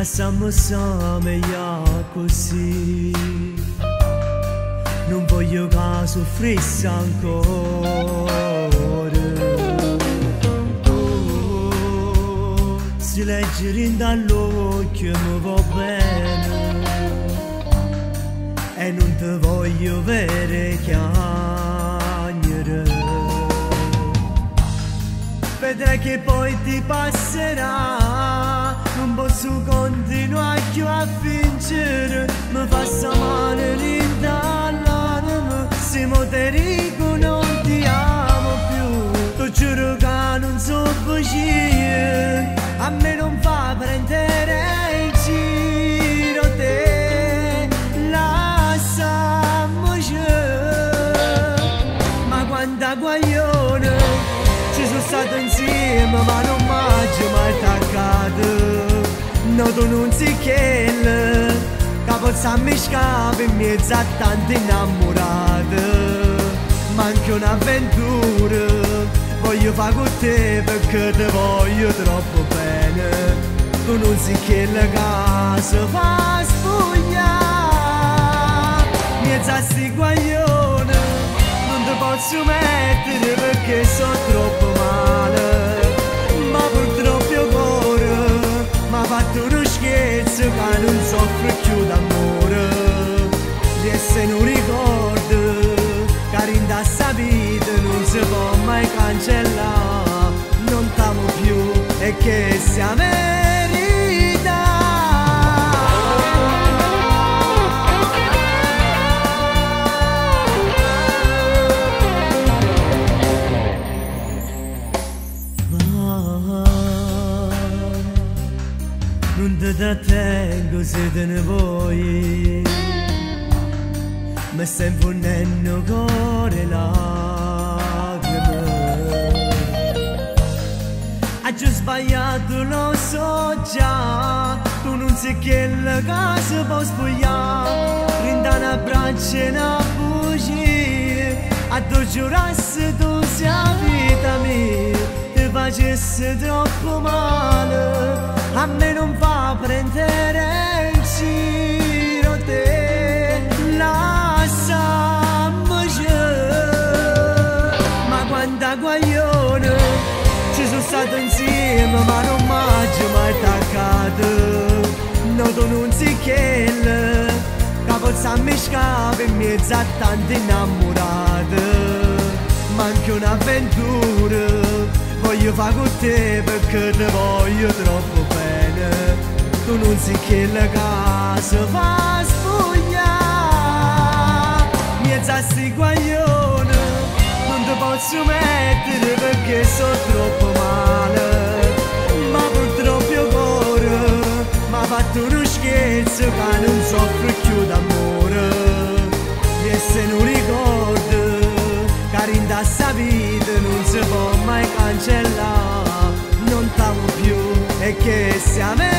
Lasciamo stare meglio così. Non voglio che soffrisse ancora. Oh, se leggi dall'occhio mi va bene e non ti voglio vedere piangere. Vedrai che poi ti passerà, non posso continuare più a fingere, mi fa male dall'anima, se mo te dico non ti amo più, ti giuro che non so bugie, a me non fa prendere il giro te, lasciamoci, ma quanta guaglione, ci sono stato insieme ma non m'aggio mai attaccato. No, tu non sei quella che possa mischiare in mezzo a tanti innamorati. Ma anche un'avventura voglio fare con te perché ti voglio troppo bene. Tu non sei quella che si fa spogliare mezzo a sti guaglioni. Non ti posso mettere perché sono troppo male, ma purtroppo il cuore m'ha fatto uno scherzo che non soffre più d'amore. Resta un ricordo che in questa vita non si può mai cancellare. Non t'amo più e che sia verità. Non ti trattengo se te ne vuoi, mi stai infondendo cuore lacrime. Ho già sbagliato, lo so già, tu non sei quella che si può spogliare. Rinda un abbraccio e una bugia, a tu giurassi tu sei la vita mia, ti facessi troppo male, a me non fa prendere in giro te, lasciamoci. Ma quanta guaglione, ci sono stato insieme ma non m'aggio mai attaccato. No, tu non sei quella che possa mischiare in mezzo a tanti innamorati. Ma anche un'avventura voglio fare con te perché ti voglio troppo bene. Tu non sei quella che si fa spogliare mezzo a sti guaglioni. Non ti posso mettere perché sono troppo male, ma purtroppo il cuore m'ha fatto uno scherzo che non soffre più d'amore. Resta un ricordo che in questa vita non si può mai cancellare. Non t'amo più e che sia verità.